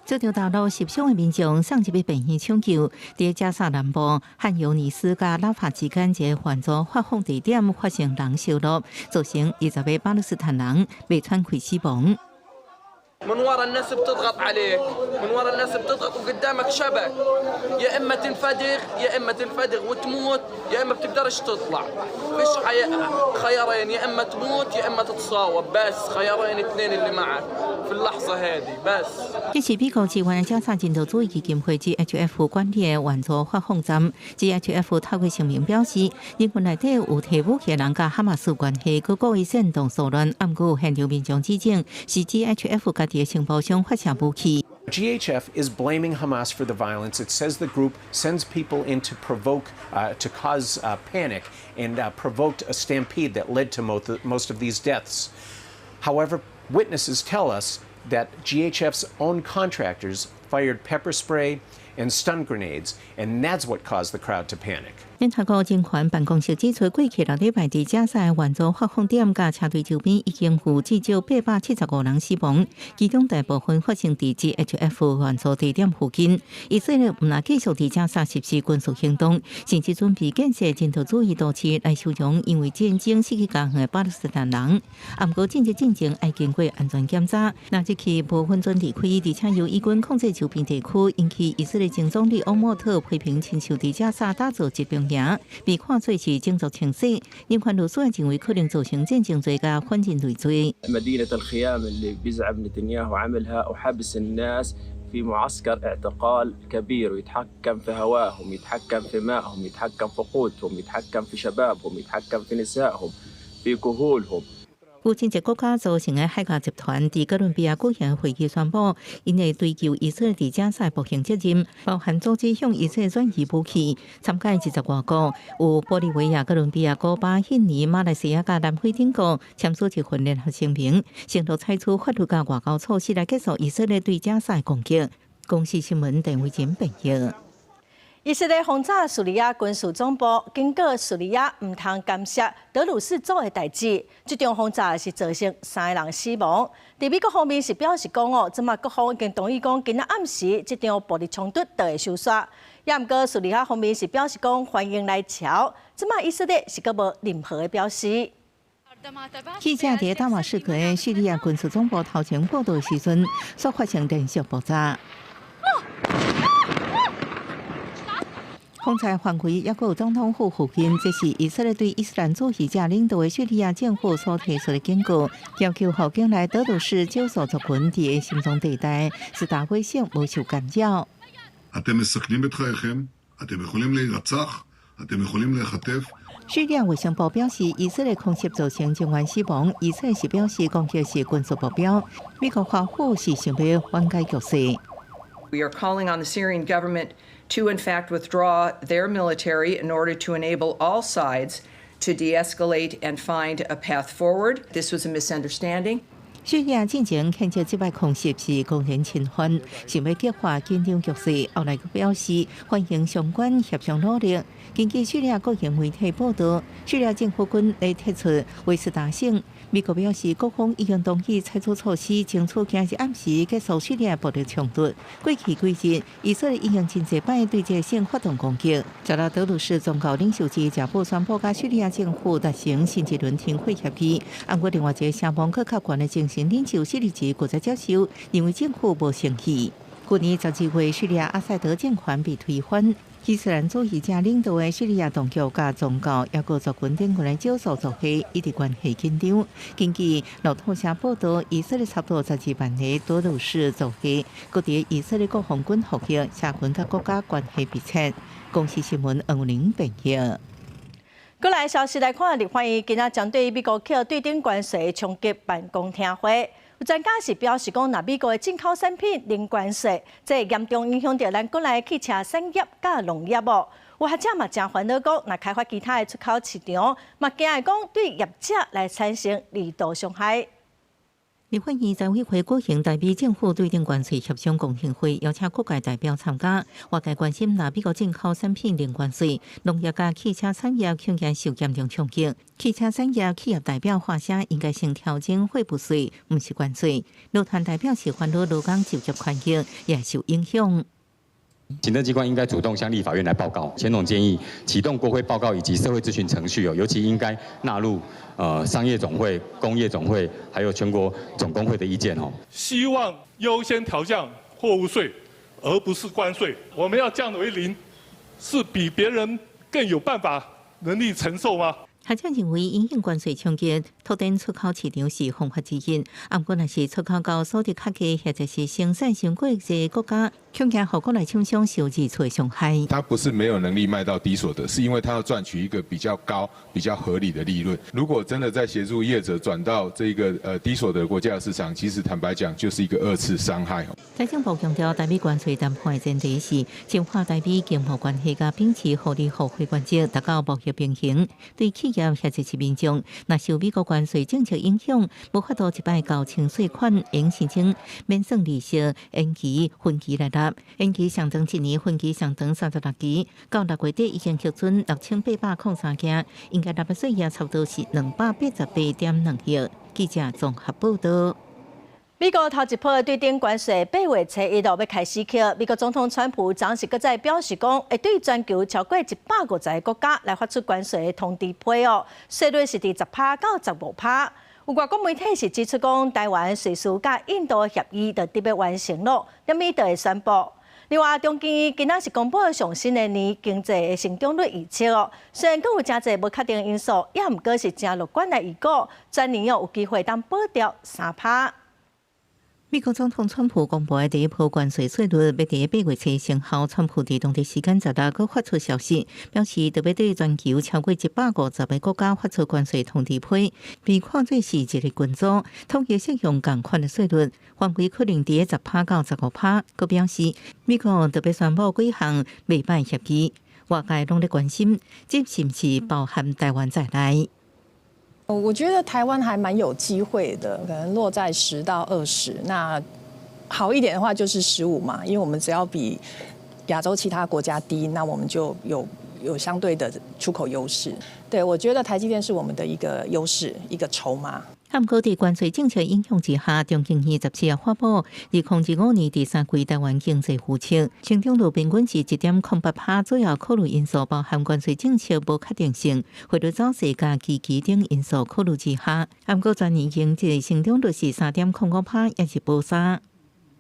這條道路受傷的民眾送入去病院搶救，佇加薩南部漢尤尼斯佮拉法之間一个援助發放地點發生人燒爐，造成20個巴勒斯坦人袂喘氣死亡。 من ورا الناس بتضغط عليك، من ورا الناس بتضغط وقدامك شبك، يا اما تنفدغ، يا اما تنفدغ وتموت، يا اما بتقدرش تطلع. فيش خيارين، يا اما تموت يا اما تتصاوب، بس خيارين اثنين اللي معك في اللحظه هذه بس。這是美國支援加薩人道主義基金會 GHF 管理的援助發放站。GHF 透過聲明表示，人群內底有提武器的人佮哈馬斯關係，閣故意煽動騷亂，毋過現場民眾指證是 GHF 家己的承包商發射武器。 GHF is blaming Hamas for the violence. It says the group sends people in to provoke, to cause panic, and provoked a stampede that led to most of these deaths. However, witnesses tell us that GHF's own contractors fired pepper spray and stun grenades, and that's what caused the crowd to panic. 聯合國人權辦公室指出，過去6禮拜佇加薩援助發放點佮車隊周邊已經有至少875人死亡，其中大部分發生佇 GHF 援助地點附近。以色列毋但繼續佇加薩實施軍事行動，甚至準備建設人道主義都市來收容因為戰爭死去家園的巴勒斯坦人。毋過進入進前愛經過安全檢查，若入去無允准離開，而且由以軍控制周邊地區，引起以色列前總理歐默特批評，親像佇加薩打造集中營，被看做是種族清洗。人權律師認為可能造成戰爭罪佮反人類罪。 مدينة الخيام اللي بيزعم نتنياهو عملها وحبس الناس في معسكر اعتقال كبير، ويتحكم في هواهم، يتحكم في مائهم، يتحكم في قوتهم، يتحكم في شبابهم، يتحكم في نسائهم، في كهولهم。有真濟國家組成的海峽集團佇哥倫比亞舉行會議宣布，𪜶會追究以色列佇加薩暴行責任，包含阻止向以色列轉移武器。參加20外國有玻利維亞、哥倫比亞、古巴、印尼、馬來西亞佮南非等國簽署一份聯合聲明，承諾採取法律佮外交措施來結束以色列對加薩的攻擊。公視新聞鄧偉珍編譯。以色列轟炸敘利亞軍事總部，警告敘利亞毋通干涉德魯士族的代誌。這場轟炸是造成三个人死亡。佇美國方面是表示講哦，這馬各方已經同意講，今仔暗時這場暴力衝突就會收煞。也毋過敘利亞方面是表示講歡迎來喬，這馬以色列是閣無任何的表示。記者佇大馬士革的敘利亞軍事總部頭前報道的時陣，煞發生連續爆炸。轟炸範圍猶閣有總統府附近，這是以色列對伊斯蘭主義者領導的敘利亞政府所提出的警告，要求予境內德魯士少數族群佇心臟地帶是大規省無受干擾。 אתם מסכנים את חייכם, אתם יכולים להירצח, אתם יכולים להיחטף. 敘利亞衛生部表示，以色列空襲造成人員死亡。以色列是表示攻擊是軍事目標。美國華府是想欲緩解局勢。 We are calling on the Syrian government to, in fact, withdraw their military in order to enable all sides to de-escalate and find a path forward. This was a misunderstanding. 敘利亞進前譴責這擺空襲是公然侵犯，想欲激化緊張局勢。後來閣表示歡迎相關協商努力。根據敘利亞國營媒體報道，敘利亞政府軍咧撤出威斯達省。美國表示，各方已經同意採取措施，爭取今日暗時結束敘利亞暴力衝突。過去幾日，以色列已經真濟擺對這個省發動攻擊。昨日德魯士宗教領袖之一部宣布，佮敘利亞政府達成新一輪停火協議。毋過另外一個聲望閣較懸的精神領袖謝立吉拒絕接受，認為政府無誠意。去年12月，敘利亞阿薩德政權被推翻。伊斯蘭主義者領導的敘利亞當局佮宗教抑閣族群頂懸的少數族裔一直關係緊張。根據路透社報道，以色列差不多12萬个德魯士族裔，閣佇以色列國防軍服役，社群佮國家關係密切。公視新聞黃玲編譯。過來消息來看，立法院今仔針對美國課對等關稅衝擊辦公聽會。有專家是表示講，若美國的進口產品零關稅，這會嚴重影響著咱國內汽車產業佮農業哦。有學者嘛誠煩惱講，若開發其他的出口市場，嘛驚會講對業者來產生二度傷害。立法院財委會舉行台美政府對等關稅協商公聽會，邀請各界代表參加。外界關心，若美國進口產品零關稅，農業佮汽車產業恐驚受嚴重衝擊。汽車產業企業代表發聲，應該先調整貨物稅，毋是關稅。勞團代表是煩惱勞工就業環境也受影響。行政機關應該主動向立法院來報告。錢總建議啟動國會報告以及社會諮詢程序哦，尤其應該納入商業總會、工業總會，還有全國總工會的意見哦。希望優先調降貨物稅，而不是關稅。我們要降為零，是比別人更有辦法能力承受嗎？學者認為，因應關稅衝擊，拓展出口市場是方法之一。毋過，若是出口到所得較低或者是生產傷過濟國家，恐驚予國內廠商受二次傷害。他不是沒有能力賣到低所得，是因為他要賺取一個比較高、比較合理的利潤。如果真的在協助業者轉到這個低所得國家的市場，其實坦白講就是一個二次傷害。財政部強調，台美關稅談判的前提是深化台美經貿關係，佮秉持互利互惠原則，達到貿易平衡。對企業或者是民眾，若受美國關稅政策影響，無法度一擺交清稅款，應申請免算利息，延期分期來納。延期上長一年，分期上長36期，到6月底已經核准6803件，應該納的稅額差不多是288.2億。記者綜合報道。美國頭一波對等關稅8月初一就欲開始起，美國總統川普昨是閣再表示講，會對全球超過150個國家來發出關稅的通知批哦，稅率是佇10%到15%。有外國媒體是指出講，台灣瑞士佮印度協議就得欲完成咯，後日就會宣布。另外，中經院今仔是公布上新的年經濟的成長率預測哦，雖然閣有誠濟無確定因素，也毋過是誠樂觀來預估，全年哦有機會當保著3%。美國總統川普公布的第一波關稅稅率，欲佇8月初生效。川普佇當地時間十六閣發出消息，表示特別對全球超過150個國家發出關稅通知批，被看做是一個群組，統一適用仝款的稅率，範圍可能佇10%到15%。閣表示美國特別宣布幾項袂䆀協議，外界攏咧關心，這是毋是包含台灣在內？我覺得台灣還蠻有機會的，可能落在10到20。那好一點的話就是15嘛，因為我們只要比亞洲其他國家低，那我們就有相對的出口優勢。對，我覺得台積電是我們的一個優勢，一個籌碼。毋過佇關稅政策影響之下，中經院17日發布2025年第三季台灣經濟預測，成長率平均是1.08%，主要考慮因素包含關稅政策無確定性、匯率走勢佮基期等因素考慮之下，毋過全年經濟成長率是3.05%，也是保三。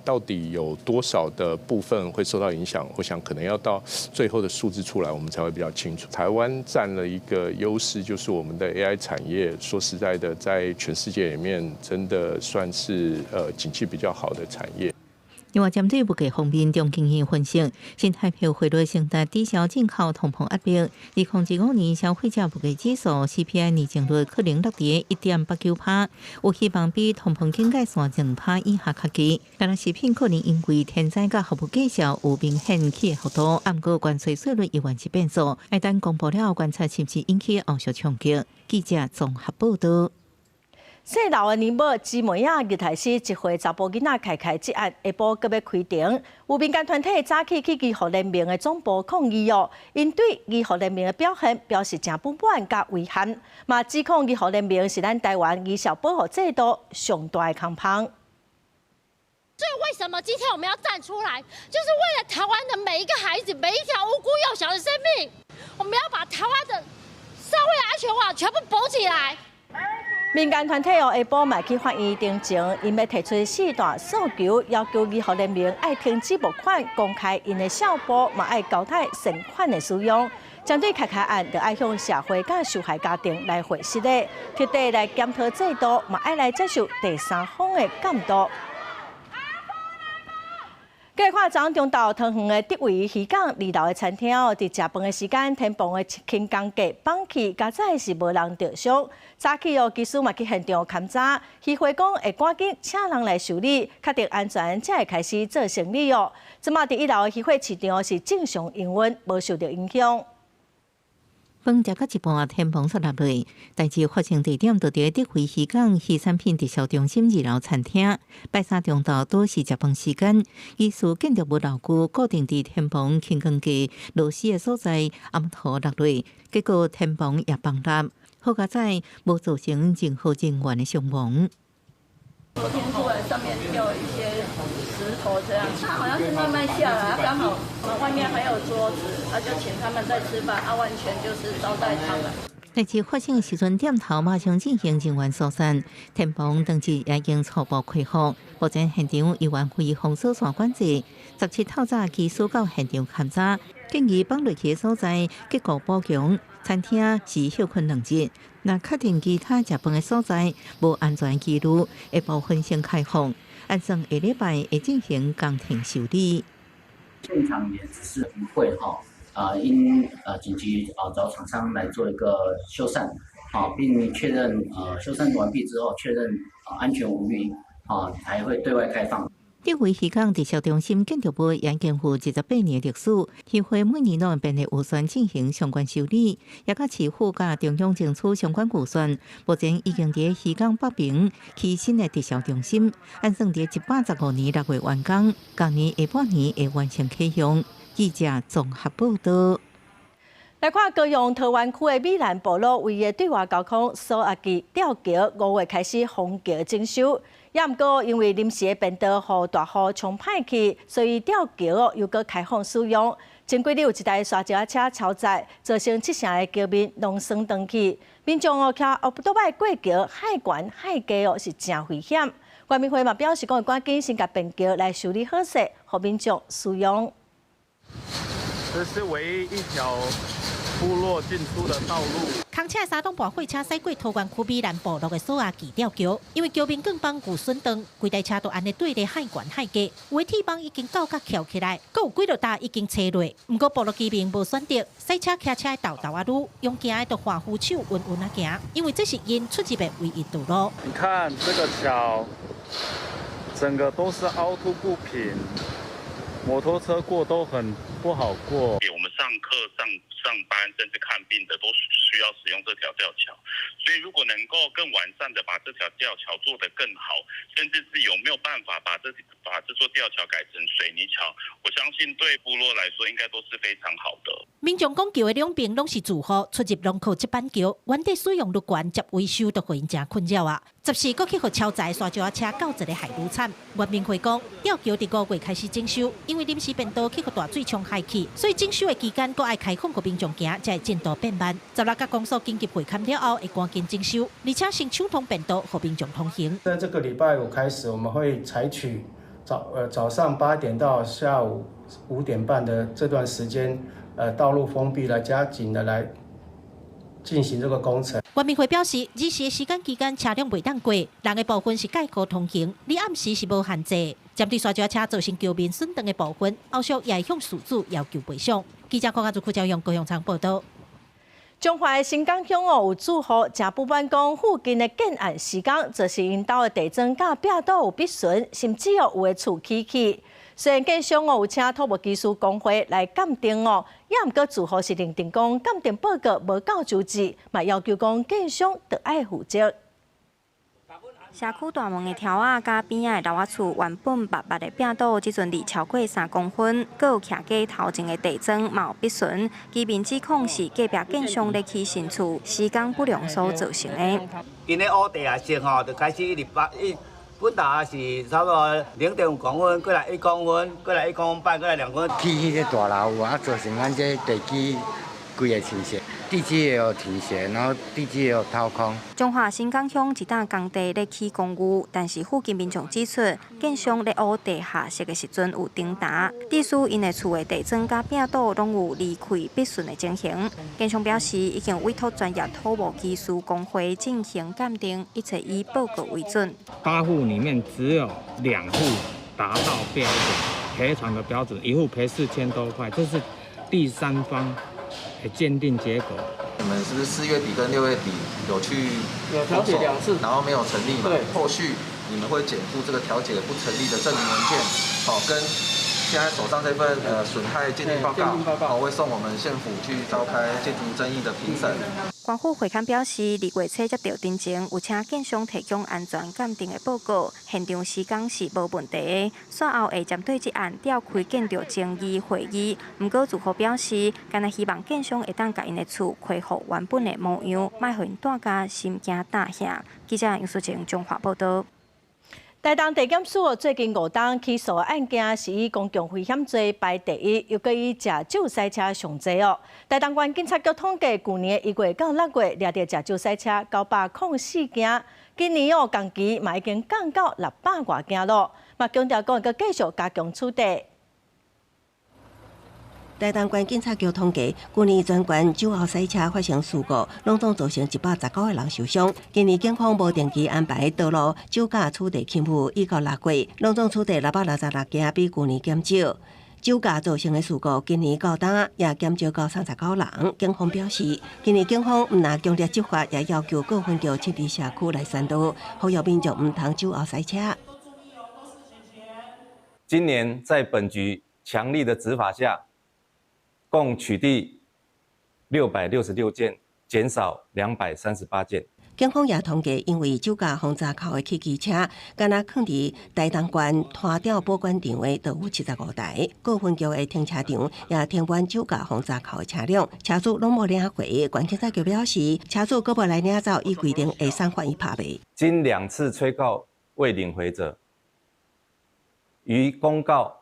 到底有多少的部分會受到影響？我想可能要到最後的數字出來，我們才會比較清楚。台灣佔了一個優勢，就是我們的 AI 產業，說實在的，在全世界裡面，真的算是景氣比較好的產業。另外，針對物價方面，中經院分析，新台幣匯率承擔抵消進口通膨壓力。2025年消費者物價指數 CPI 年增率可能落佇1.89%，有希望比通膨警戒線2%以下較低。但食品可能因為天災佮服務價數有明顯起幅度，毋過關稅稅率猶原是變數，愛等公布了後觀察是毋是引起後續衝擊。記者綜合報道。細老的尼母姊妹仔，日台市一歲查埔囡仔開開這案，下晡閣欲開庭，有民間團體早起去義護聯盟的總部抗議哦，𪜶對義護聯盟的表現表示誠不滿佮遺憾，嘛指控義護聯盟是咱台灣兒少保護制度上大的空縫。所以為什麼今天我們要站出來，就是為了台灣的每一個孩子，每一條無辜幼小的生命，我們要把台灣的社會安全網全部補起來。民間團體哦，下晡嘛去法院聽證，𪜶欲提出四大訴求，要求義護聯盟愛停止募款、公開𪜶的帳簿，嘛愛交代善款的使用。針對開開案，就愛向社會佮受害家庭來回釋的，徹底來檢討制度，嘛愛來接受第三方的監督。繼看昨中晝桃園的竹圍漁港二樓的餐廳哦，佇食飯的時間，天棚的輕鋼架崩去，佳哉是無人著傷。早起哦，技師嘛去現場勘查，漁會講會趕緊請人來修理，確定安全才會開始做生理哦。這馬佇一樓的魚貨市場是正常營運，無受著影響。飯食到一半，天棚煞落落。代誌發生地點就佇德惠漁港漁產品直銷中心二樓餐廳。拜三中晝拄是食飯時間，疑似建築物樓具固定佇天棚輕鋼架螺絲的所在，暗塗落落，結果天棚也崩塌。好佳哉，無造成任何人員的傷亡。昨天突然上面掉一些石頭，這樣，它好像是慢慢下來，剛好外面還有桌子，他就請他們在吃飯，啊，完全就是招待他們。代誌發生的時陣，店頭馬上進行人員疏散，天棚當日也已經初步恢復。目前現場猶原為封鎖線管制。17透早技師到現場勘查，建議崩落去的所在結構補強，餐廳是歇睏2日。若確定其他食飯的所在無安全疑慮，會部分先開放。按算下禮拜會進行工程修理。現場也只是不會哈，應緊急找廠商來做一個修繕，並確認修繕完畢之後，確認安全無虞，才會對外開放。德惠漁港直銷中心建築物已經有28年歷史，協會每年攏會編列預算進行相關修理，也佮市府佮中央爭取相關預算。目前已經佇漁港北邊起新的直銷中心，按算佇115年6月完工，今年下半年會完成啟用。記者綜合報道。來看高雄桃園區的美蘭部落，唯一對外交通鎖押機吊橋5月開始封橋整修，也毋過因為臨時的便道予大雨沖歹去，所以吊橋又閣開放使用。前幾日有一台沙石仔車超載，造成七成的橋面攏損斷去。民眾哦，騎歐多擺過橋，海懸海低哦，是誠危險。原民會嘛表示講，會趕緊先共便橋來修理好勢，予民眾使用。這是唯一一條部落進出的道路。空車三擋跋貨車駛過桃園區美蘭部落的鎖仔墘吊橋，因為橋面鋼板有損斷，規台車都按呢對咧海懸海低，有的鐵網已經到甲翹起來，閣有幾落搭已經切落。毋過部落居民無選擇，駛車騎車沓沓仔擼，用行的就橫扶手穩穩仔行，因為這是𪜶出入的唯一道路。你看這個橋，整個都是凹凸不平，摩托車過都很不好過。我們上課、上班甚至看病的都需要使用這條吊橋，所以如果能夠更完善的把這條吊橋做得更好，甚至是有沒有辦法把這座吊橋改成水泥橋，我相信對部落來說應該都是非常好的。民眾講橋的兩邊攏是住戶，出入攏靠這板橋，原底使用率懸，接維修都予𪜶誠困擾啊。14閣去予超載沙石仔車到一个害愈慘。原民會講，吊橋佇5月開始整修，因為臨時便道去予大水沖害去，所以整修的期間閣愛開放予民眾行，才會進度變慢。16佮公所緊急會勘了後，會趕緊整修，而且先暢通便道，予民眾通行。在這個禮拜五開始，我們會採取早上8點到下午5點半的這段時間，道路封閉來加緊的來進行這個工程。原民會表示，日時的時間期間車輛袂當過，人的部分是蓋過通行，你暗時是無限制。針對沙石車造成橋面損斷的部分，後續也會向事主要求賠償。記者郭家祖、柯昭勇、高雄場報道。彰化的新港鄉哦，有住戶誠不滿講附近的建案施工，造成𪜶兜的地磚佮壁都有篕損，甚至哦有的厝起去。雖然建商哦有請土木技師公會來鑑定哦，也毋過住戶是認定講鑑定報告無夠周至，嘛要求講建商著愛負責。社區大門的柱仔佮邊仔的樓仔厝原本密密的壁堵，這陣離超過3公分，閣有徛家頭前的地磚嘛有篕損。居民指控是隔壁建商咧起新厝，施工不良所造成的。𪜶咧挖地下室吼，就開始一直挖，本來是差不多0.5公分，過來1公分，過來1公分半，過來2公分。起彼个大樓啊，造成咱這地基規个傾斜，地基也有傾斜，然後地基也有掏空。彰化新港鄉一棟工地咧起公寓，但是附近民眾指出，建商咧挖地下室的時陣有頂彈，致使𪜶的厝的地磚佮壁堵攏有離開篕損的情形。建商表示，已經委託專業土木技師公會進行鑑定，一切以報告為準。8戶裡面只有2戶達到標準，賠償的標準，一戶賠4000多塊，這是第三方鑑定結果。你們是不是4月底跟6月底有去調解2次，然後沒有成立嘛？對。後續你們會檢附這個調解不成立的證明文件，好，跟現在手上這份損害鑑定報告，會送我們縣府去召開建築爭議的評審。官府會勘表示，2月初接著陳情，有請建商提供安全鑑定的報告，現場施工是無問題的。煞後會針對這案召開建築爭議會議。毋過住戶表示，干焦希望建商會當共𪜶的厝恢復原本的模樣，莫予𪜶蹛甲心驚膽嚇。記者楊淑晴綜合報導。台東地檢署最近五宗起訴的案件是以公共危險罪排第一，又閣以食酒駛車上濟哦。台東縣警察局統計，舊年1月到6月，掠著食酒駛車904件，今年哦同期嘛已經降到600外件咯。嘛強調講會繼續加強取締。台東縣警察局統計，舊年全縣酒後駛車發生事故，攏總造成119個人受傷。今年警方無定期安排道路酒駕取締勤務，已到6月，攏總取締666件，比舊年減少。酒駕造成的事故，今年到今也減少到39人。警方表示，今年警方毋但強力執法，也要求各分局親自社區來宣導，呼籲民眾毋通酒後駛車。今年在本局強力的執法下，共取締666件，減少238件。警方也統計，因為酒駕予查扣的汽機車，干焦囥佇台東縣拖吊保管場的，就有75台。各分局的停車場也停滿酒駕予查扣的車輛，車主攏無領回。縣警察局表示，車主閣無來領走，依規定會使罰伊拍賣。經兩次催告未領回者，於公告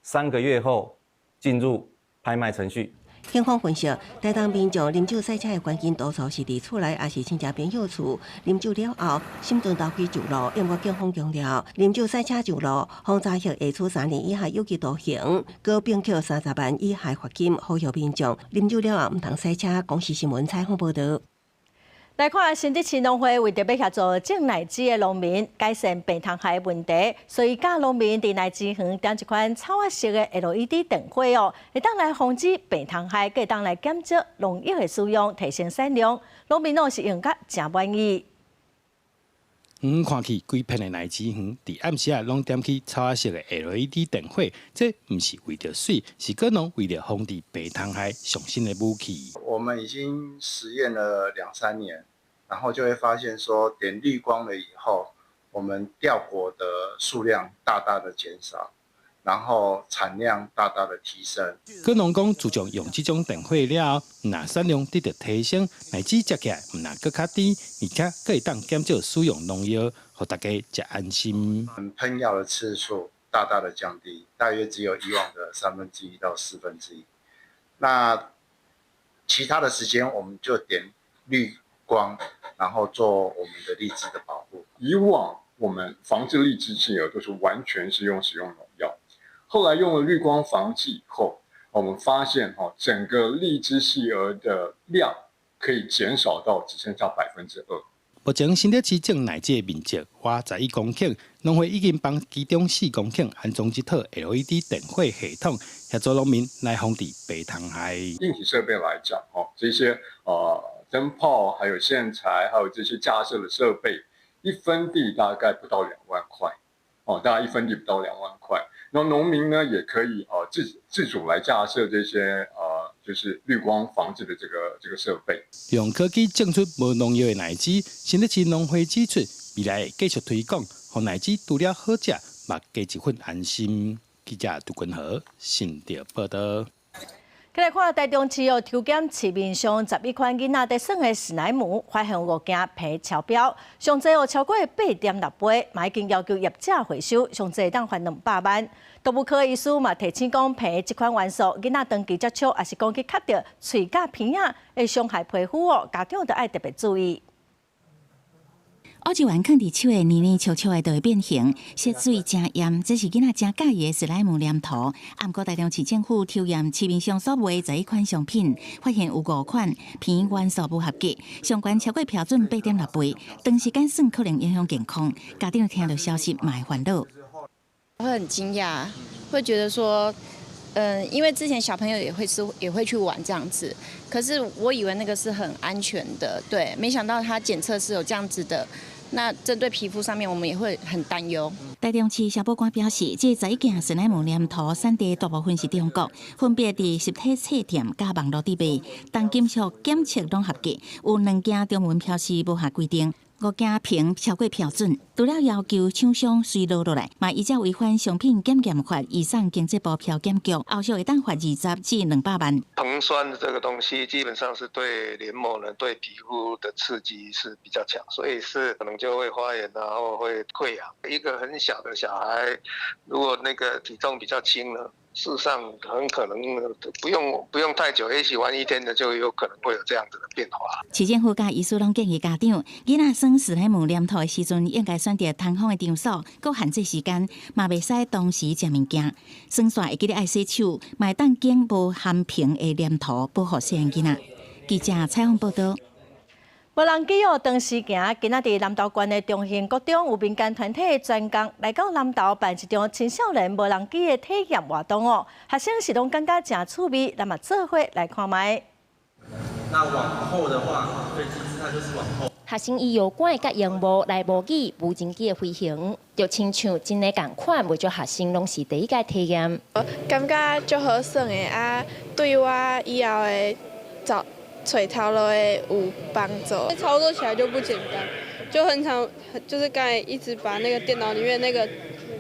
3個月後進入拍賣程序。警方分析，台東民眾啉酒駛車的關鍵多數是佇厝內，抑是親戚朋友厝啉酒了後，心存投機上路。不過警方強調，啉酒駛車上路，予查獲會處3年以下有期徒刑，閣併扣30萬以下罰金。呼籲民眾啉酒了後毋通駛車。公視新聞採訪報導。來看新竹市農會為著欲協助種奶子的農民改善病蟲害問題，所以教農民佇奶子園點一款草仔色的 LED 燈火哦，會當來防止病蟲害，閣會當來減少農藥的使用，提升產量。農民攏是用甲誠滿意。遠遠看去，規片的奶子園，佇暗時仔攏點起草仔色的 LED 燈火，這毋是為著媠，是果農為著防治病蟲害上新的武器。我們已經實驗了兩三年，然後就會發現說，點綠光了以後，我們掉果的數量大大的減少，然後產量大大的提升。果農講，自從用這種燈火了後，毋但產量得著提升，奶子食起來毋但閣較甜，而且閣會當減少使用農藥，予大家食安心。噴藥的次數大大的降低，大約只有以往的1/3到1/4。那其他的時間，我們就點綠光，然後做我們的荔枝的保護。以往我們防治荔枝企鵝都是完全是用使用農藥，後來用了綠光防治以後，我們發現哈，整個荔枝細蛾的量可以減少到只剩下2%。目前新竹市種奶子的面積約11公頃，農會已經幫其中4公頃安裝這套 LED 燈火系統，協助農民來防治病蟲害。硬體設備來講，哦，這些燈泡、還有線材、還有這些架設的設備，一分地大概不到2萬塊，哦，大概一分地不到2萬塊。那農民呢，也可以自主來架設這些就是綠光防治的這個設備。用科技種出無農藥的奶子，新竹市農會指出，未來會繼續推廣，予奶子除了好食，嘛加一份安心。記者杜君和新竹報導。來看台中市哦，抽檢市面上11款囡仔佇耍的史萊姆，發現5件皮超標，上濟哦超過8.6倍，嘛已經要求業者回收，上濟會當罰200萬。動物科醫師嘛提醒講，皮這款元素，囡仔長期接觸，抑是講去磕著喙佮鼻仔，會傷害皮膚哦，家長著愛特別注意。烏汁丸囥佇手的黏黏稠稠的就會變形，色水誠豔，這是囡仔誠佮意的史萊姆黏土。毋過台中市政府抽驗市面上所賣11款商品，發現有五款皮元素無合格，上懸超過標準8.6倍，長時間耍可能影響健康。家長聽著消息嘛會煩惱。會很驚訝，會覺得說，因為之前小朋友也會吃，也會去玩這樣子，可是我以為那個是很安全的，對，沒想到它檢測是有這樣子的。那針對皮膚上面，我們也會很擔憂。台中市消保官表示，這11件史萊姆黏土產地大部分是中國，分別佇實體冊店佮網路佇賣，重金屬檢測攏合格，有兩件中文標示無合規定。五件硼超過標準，除了要求廠商隨落落來，嘛依照違反商品檢驗法，移送經濟部標檢局，後續會當罰20至200萬。硼酸這個東西基本上是對黏膜呢、對皮膚的刺激是比較強，所以是可能就會發炎，然後會潰瘍。一個很小的小孩，如果那個體重比較輕呢，事實上很可能不用太久，也許玩一天的就有可能會有這樣子的變化。市政府佮醫師攏建議家長，囡仔耍史萊姆黏土的時陣，應該選擇通風的場所，閣限制時間，嘛袂使同時食物件。耍煞會記得愛洗手，嘛會當揀無含硼的黏土保護細漢囡仔。記者採訪報道。無人機哦，當時行，今仔佇南投縣的中興國中有民間團體專工來到南投辦一場青少年無人機的體驗活動哦，學生是攏感覺誠趣味，咱嘛做伙來看覓。那往後的話，對，姿態就是往後。學生以搖桿佮螢幕來模擬無人機的飛行，就親像真的仝款，袂少學生攏是第一擺體驗。感覺足好耍的啊，對我以後的找揣頭路的有幫助。操作起來就不簡單，就很常，就是剛才一直把那個電腦裡面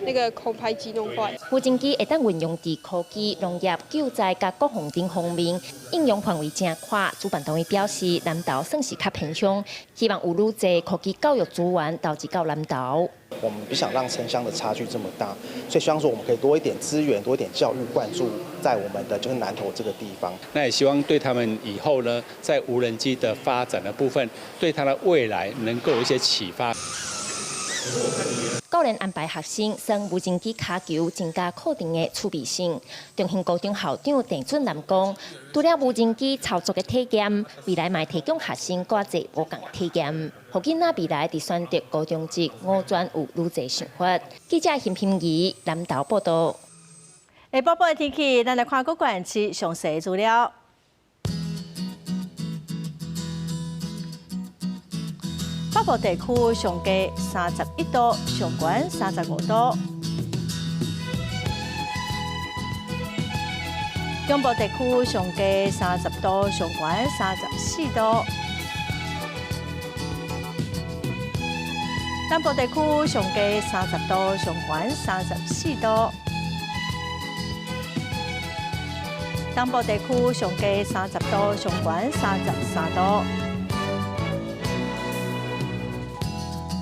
那個空拍機弄壞。無人機會當運用佇科技、農業、救災佮國防等方面，應用範圍誠闊。主辦單位表示，南投算是較偏鄉，希望有愈濟科技教育資源投入到南投。我們不想讓城鄉的差距這麼大，所以希望說我們可以多一點資源，多一點教育灌注在我們的就是南投這個地方。那也希望對他們以後呢，在無人機的發展的部分，對他的未來能夠有一些啟發。教練安排學生耍無人機跤球，增加課程的趣味性。中興高中校長鄭俊南講，除了無人機操作的體驗，未來嘛會提供學生閣濟無仝體驗，予囡仔未來佇選擇高中職、五專有愈濟想法。記者邢平儀南投報道。下晡晡的天氣，咱來看各縣市詳細資料。北部地區上低31度，上懸35度。中部地區上低30度，上懸34度。南部地區上低30度，上懸34度。東部地區上低30度，上懸33度。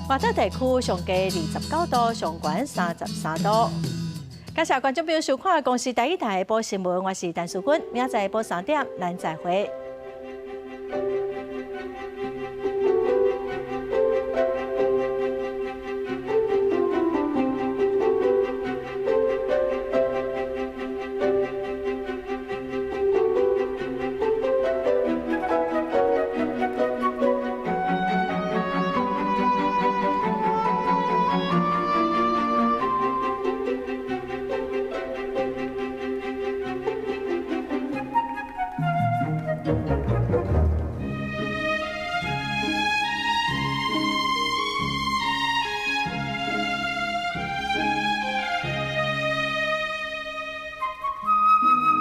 外島地區上低29度，上懸33度。感謝觀眾朋友收看《公視台語台》報新聞，我是陳淑君，明仔載下晡3點，咱再會。